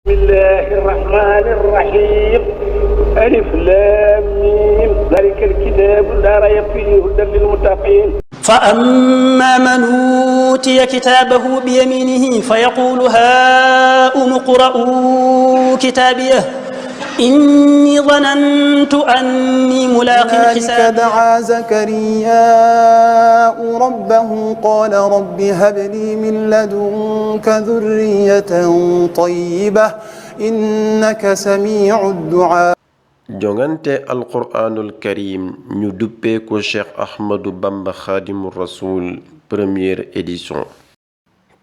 بسم الله الرحمن الرحيم ألف لام ميم ذلك الكتاب لا ريب فيه هدى للمتقين فأما من أوتي كتابه بيمينه فيقول هاؤم اقرءوا كتابيه إني ظننت أني ملاق حسابيه. دعا زكرياء ربه قال رب هب لي من لدنك ذرية طيبة إنك سميع الدعاء. jongante alquraanul karim ñu duppee ko Cheikh Ahmadou Bamba Khadimu Rasoul première édition.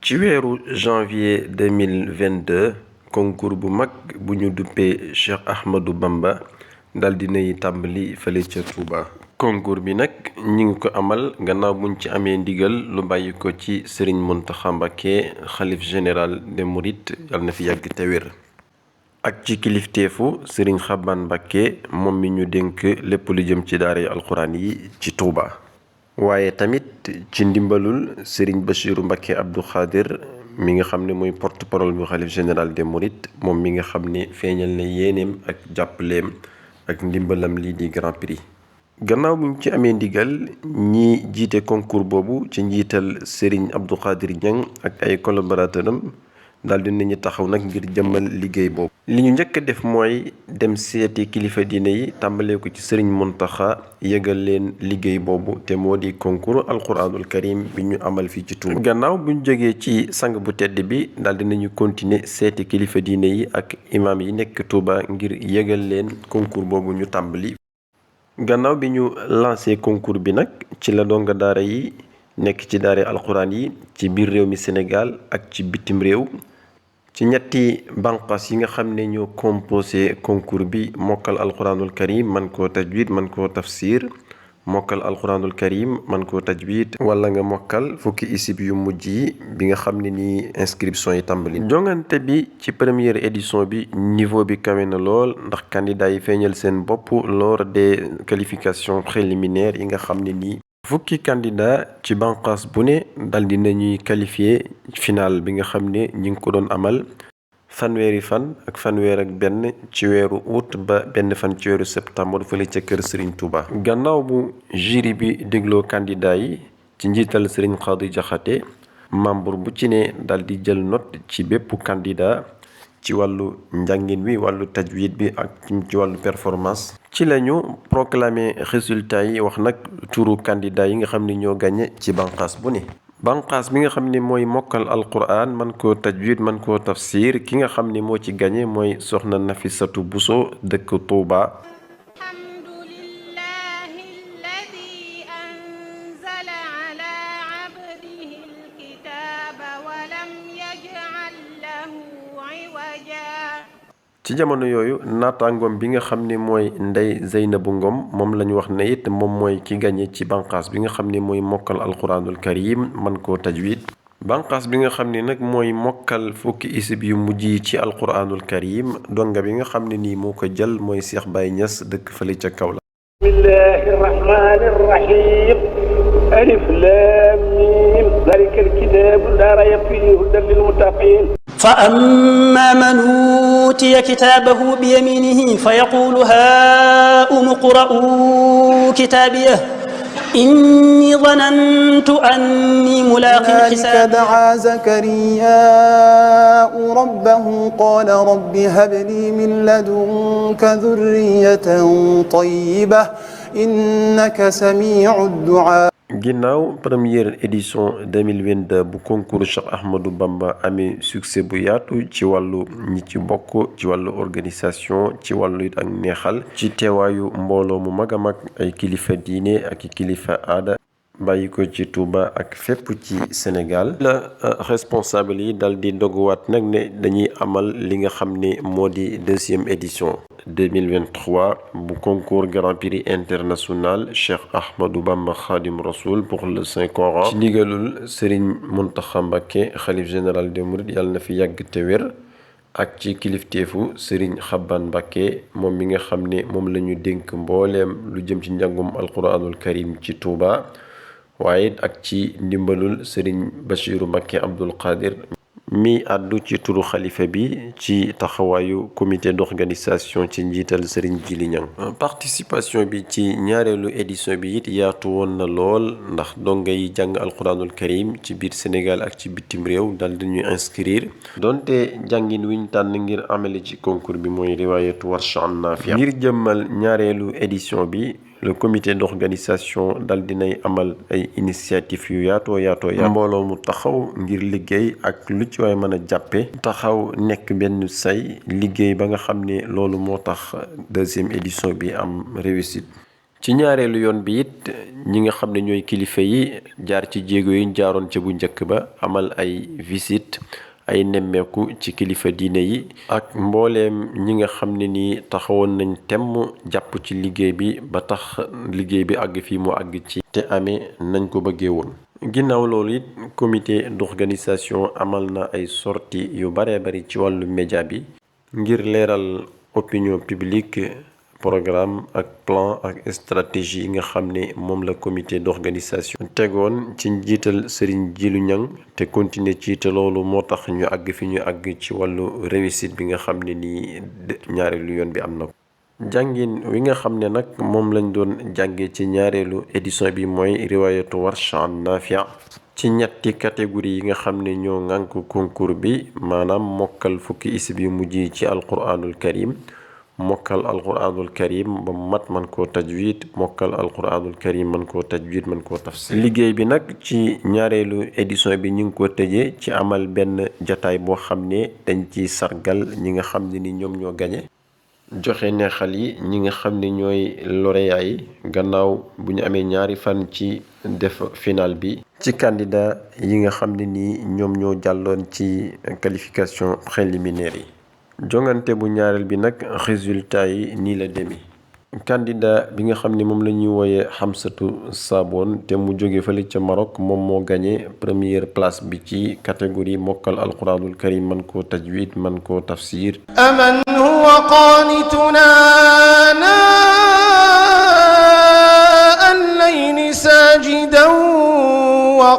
ci weeru janvier 2022 concours bu mag bu ñu duppee Cheikh Ahmadou Bamba dal dinay tàmbali fële ca Touba. concours bi nag ñi ngi ko amal gannaaw buñ ci amee ndigal lu bàyyi ko ci Serigne Mountakha Mbacké xalif général des Mourides yàlla na fi yàgg te wér. ak ci kilifteefu Serigne Xaban Mbacké moom mi ñu dénk lépp lu jëm ci daara alxuraan yi ci Touba. waaye tamit ci ndimbalul Serigne Bassirou Mbacké Abdou Khadir mi nga xam ne mooy porte-parole bu xalif général des Mourides moom mi nga xam ne feeñal na yéeneem ak jàppaleem ak ndimbalam lii di Grand Prix. gannaaw bu ñu ci amee ndigal ñi jiite concours boobu ci njiital Serigne Abdou Khadir Niang ak ay collaborateurs am daal dinañu taxaw nag ngir jëmmal liggéey boobu. li ñu njëkk a def mooy dem seeti kilifa diine yi tàmbalee ko ci Serigne Mountakha yëgal leen liggéey boobu te moo di concours alquranul karim bi ñu amal fii ci Touba. gannaaw bu ñu jógee ci sang bu tedd bi daal dinañu continuer seeti kilifa diine yi ak imam yi nekk Touba ngir yëgal leen concours boobu ñu tàmbali. gannaaw bi ñu lancé concours bi nag ci la donga daara yi nekk ci daara alquran yi ci biir réew mi Sénégal ak ci bitim réew. ci ñetti banqaas yi nga xam ne ñoo composé concours bi mokkal alquranul karim man koo tajwid man koo tafsir mokkal alquranul karim man koo tajwid wala nga mokkal fukki isib yu mujj yi bi nga xam ne nii inscription yi tàmbali. jongante bi ci première édition bi niveau bi kawe na lool ndax candidat yi feeñal seen bopp lors des qualifications préliminaires yi nga xam ne nii fukki candidat ci banqaas bu ne dal di nañuy qualifié final bi nga xam ne ñi ngi ko doon amal fanweeri fan ak fanweer ak benn ci weeru août ba benn fan ci weeru septembre fële ca kër Serigne Touba. gannaaw bu jury bi dégloo candidat yi ci njiital Serigne Khady Diakhaté membre bu ci ne dal di jël note ci bépp candidat ci wàllu njàngin wi wàllu tajwid bi ak ci wàllu performance. ci lañu proclamer résultat yi wax nag turu candidat yi nga xam ne ñoo gagné ci banqaas bu ne. banqaas bi nga xam ne mooy mokkal alquran man koo tajwid man koo tafsir ki nga xam ne moo ci gagné mooy soxna Nafisatu Bousso dëkk Touba. ci jamono yooyu naataangoom bi nga xam ne mooy Ndey Zeynabu Ngom moom la ñu wax ne it moom mooy ki gagné ci banqaas bi nga xam ne mooy mokkal alquranul karim man koo tajwid. banqaas bi nga xam ne nag mooy mokkal fukki isib yu mujj yi ci alquranul karim donga bi nga xam ne nii moo ko jël mooy Cheikh Baye Niass dëkk fële ca Kaolack. bismillahi rahmani rahim alif lam mim ذلك الكتاب لا ريب فيه هدى للمتقين. فأما من أوتي كتابه بيمينه فيقول هاؤم اقرءوا كتابيه إني ظننت أني ملاق حسابيه. دعا زكرياء ربه قال رب هب لي من لدنك ذرية طيبة إنك سميع الدعاء. ginnaaw première édition 2022 bu concours Cheikh Ahmadou Bamba amee succès bu yaatu ci wàllu ñi ci bokk ci wàllu organisation ci wàllu it ak neexal ci teewaayu mbooloo mu mag a mag ay kilifa diine ak kilifa aada bàyyi ko ci Touba ak fépp ci Sénégal. la responsable yi dal di doguwaat nag ne dañuy amal li nga xam ne moo di deuxième édition 2023 bu concours Grand Prix international Cheikh Ahmadou Bamba Khadim Rasoul pour le Saint Coran ci ndigalul Serigne Mountakha Mbacké xalif général des Mourides yàlla na fi yàgg te wér ak ci kilifteefu Serigne Xaban Mbacké moom mi nga xam ne moom la ñu dénk mbooleem lu jëm ci njàngum alquranul karim ci Touba. waaye ak ci ndimbalul Serigne Bassirou Mbacké Abdoul Khadir mi àddu ci turu xalifa bi ci taxawaayu comité d'organisation ci njiital Serigne Djily Niang. participation bi ci ñaareelu édition bi it yaatu woon na lool ndax donga yi jàng alquranul karim ci biir Sénégal ak ci bitim réew dal di ñuy inscrire donte jàngin wiñ tànn ngir amale ci concours bi mooy riwaayatu Warsh an Naafi'. ngir jëmmal ñaareelu édition bi le comité d'organisation dal dinay amal ay initiative yu yaatoo mbooloo mu taxaw ngir liggéey ak lu ci waay mën a jàppe taxaw nekk benn say liggéey ba nga xam ne loolu moo tax deuxième édition bi am réussite. ci ñaareelu yoon bi it ñi nga xam ne ñooy kilifa yi jaar ci jéego yi ñu jaaroon ca bu njëkk ba amal ay visite ay nemmeeku ci kilifa diine yi ak mbooleem ñi nga xam ne nii taxawoon nañ temm jàpp ci liggéey bi ba tax liggéey bi àgg fii mu àgg ci te amee nañ ko bëggee woon. ginnaaw loolu it comité d'organisation amal na ay sorties yu bare bari ci wàllu média bi ngir leeral opinion publique programme ak plan ak stratégie yi nga xam ne moom la comité d'organisation tegoon ci njiital Serigne Djily Niang te continuer ci te loolu moo tax ñu àgg fi ñu àgg ci wàllu réussite bi nga xam ne nii ñaareelu yoon bi am na ko. jàngin wi nga xam ne nag moom lañ doon jànge ci ñaareelu édition bi mooy riwaayatu Warsh an Naafi' ci ñetti catégorie yi nga xam ne ñoo ŋànk concours bi maanaam mokkal fukki isib yu mujj ci alquranul karim mokkal alquranul karim ba mat man koo tajwid mokkal alquranul karim man koo tajwid man koo tafsir. liggéey bi nag ci ñaareelu édition bi ñu ngi ko tëjee ci amal benn jataay boo xam ne dañ ci sargal ñi nga xam ne ni ñoom ñoo gañe joxe neexal yi ñi nga xam ne ñooy lauréat yi gannaaw bu ñu amee ñaari fan ci def final bi ci candidat yi nga xam ne nii ñoom ñoo jàlloon ci qualification préliminaire yi. jongante bu ñaareel bi nag résultat yi nii la demee. candidat bi nga xam ne moom la ñuy wooyee Hamsatu Saboon te mu jóge fële ca Maroc moom moo gagné première place bi ci catégorie mokkal alquranul karim man koo tajwid man koo tafsir. aman huwa qanituna al-layli sajidan wa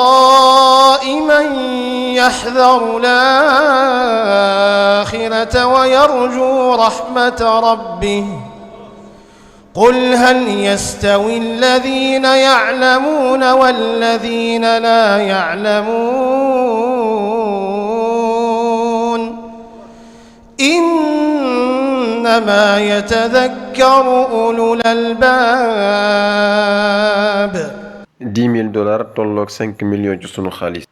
قائما يحذر الآخرة ويرجو رحمة ربه قل هل يستوي الذين يعلمون والذين لا يعلمون إنما يتذكر أولو الألباب. $10 000 tolloog 5 millions ci sunu xaalis.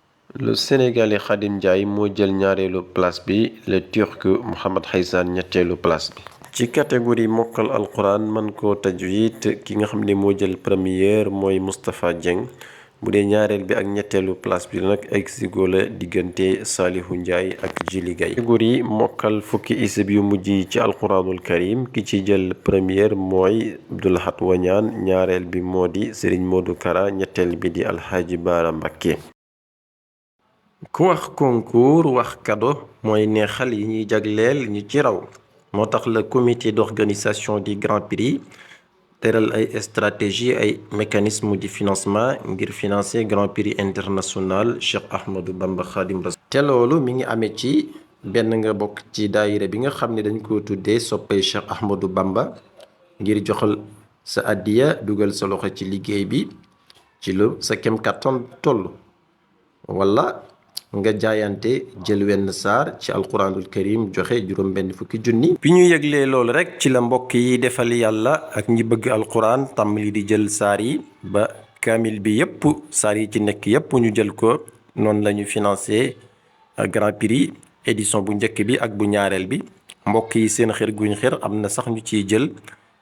le Sénégalais Khadim Ndiaye moo jël ñaareelu place bi le Turc Mohamed Haysane ñetteelu place bi. ci catégorie mokkal alquran man koo tajwid ki nga xam ne moo jël première mooy Moustapha Dieng bu dee ñaareel bi ak ñetteelu place bi nag exigo la diggante Salihou Ndiaye ak Djily Gaye. catégorie mokkal fukki isib yu mujj yi ci alquranul karim ki ci jël première mooy Abdoulahat Wañaan ñaareel bi moo di Serigne Modou Kara ñetteel bi di Alxaaji Baara Mbakke. ku wax concours wax cadeau mooy neexal yi ñuy jagleel ñi ci raw moo tax le comité d'organisation du Grand Prix teral ay stratégie ay mécanisme de financement ngir financer Grand Prix international Cheikh Ahmadou Bamba Khadim Rasoul. te loolu mi ngi amee ci benn nga bokk ci daayira bi nga xam ne dañ ko tuddee soppay Cheikh Ahmadou Bamba ngir joxal sa addiya dugal sa loxo ci liggéey bi ci lu sa kem kàttan toll wala nga jaayante jël wenn saar ci alquranul karim joxe juróom benn fukki junni. bi ñu yëglee loolu rek ci la mbokk yi defal yàlla ak ñi bëgg alquran tàmbali di jël saar yi ba kaamil bi yépp saar yi ci nekk yépp ñu jël ko noonu la ñu financé Grand Prix édition bu njëkk bi ak bu ñaareel bi mbokk yi seen xër guñ xër am na sax ñu ciy jël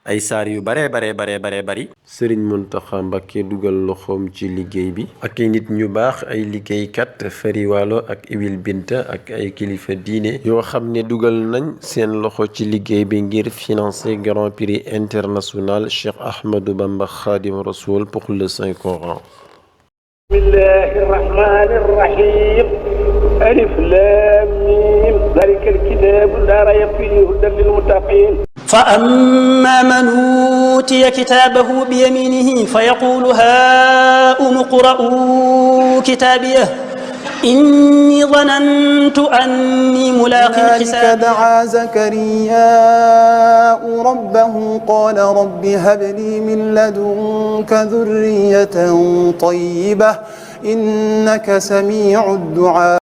ay saar yu bare bari. Serigne Mountakha Mbacké dugal loxoom ci liggéey bi ak ay nit ñu baax ay liggéeykat fariwaalo ak iwil binta ak ay kilifa diine yoo xam ne dugal nañ seen loxo ci liggéey bi ngir financer Grand Prix international Cheikh Ahmadou Bamba Khadim Rasoul pour le Saint Coran. bismillahi rahmani rahim alif lam mim zalikal kitabu la rayba fihi hudan lil muttaqin فأما من أوتي كتابه بيمينه فيقول هاؤم اقرءوا كتابيه إني ظننت أني ملاق حسابيه. دعا زكرياء ربه قال رب هب لي من لدنك ذرية طيبة إنك سميع الدعاء.